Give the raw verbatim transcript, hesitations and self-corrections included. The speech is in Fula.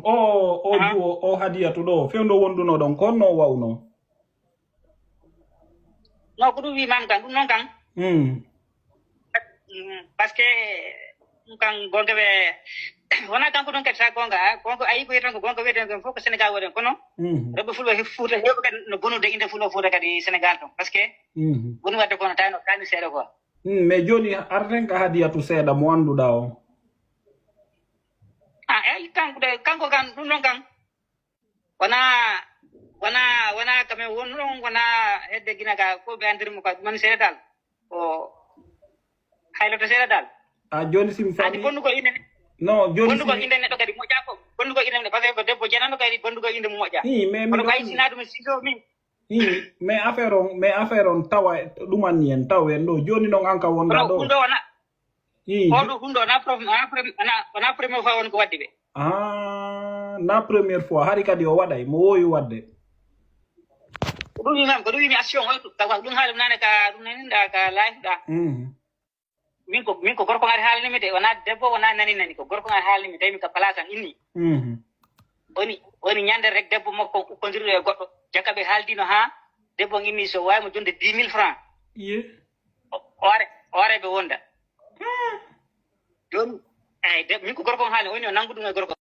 O, o Aha. Juwo, o Hadiyatu ɗo, fewndo wonduno ɗon, ko honno o wa'uno? No, ko ɗum wi mam kan, ɗum noon kan. Hmm. Mm, parce que ɗum kan gonga ɓe, wona kanko ɗon kadi sa gonga, a, gonga ayi ko yeton ko gonga wiyeten kon fof ko Sénégal waɗen kono. Mhm. Rewɓe fulɓe he Fuuta heewɓe kadi no bonude innde fulɓe Fuuta kadi Sénégal ton. Parce que Mhm. Woni waɗde kono tawi no kaani seeɗa quoi. Hmm, mais jooni arten ka Hadiyatu seeɗa mo annduɗaa o. Ah, eyi, kanko de, kanko kan, ɗum ɗon kan. Wona, wona, wona kamen wonno ɗon, wona hedde gina ka, ko ɓe andirmo ka, ɗum woni seeɗa dal. Ko hayloto seeɗa dal. A jooni si mi Andi faami. Bonnugol innde ne-, No, jooni si bonnugol mi innde neɗɗo kadi moƴƴa ko. Bonnugol innde ne, parce que ko debbo jenano kadi bonnugol innde mo moƴƴa. Ii, mais mi Kono ɗon kay sinaa ɗum e siiso min. Ii, mais affaire on, mais affaire on tawa ɗum anni en, taw en ɗo. Jooni noon an ka wonɗaa Kono ɗo. Ɗum ɗo wona, Ii, ko jo- ɗum, ɗum ɗo wona prof-, wona prem-, wona, wona première fois won ko wadde ɓe. Ah, na première fois, hari kadi o waɗay, mo woowi waɗde. Ko ɗum wimi, ko ɗum wimi action o, tawa ɗum haala nane ka, ɗum nani ɗa ka live ɗa. Mhm. Min ko, min ko gorko ngal haalani mi de, wona debbo, wona nani nani, ko gorko ngal haalani mi, tawi mi ka place am inni. Mhm. Woni, woni ñande rek debbo makko ukkondirɗo e goɗɗo, jaka ɓe haaldino ha debbo on inni so wawi mo jonde dix mille francs. Iye. O, o are, o are ɓe wonda. Ah. Joni, eyi, de-, min ko gorko on haali, o inni o nangu ɗum e gorko.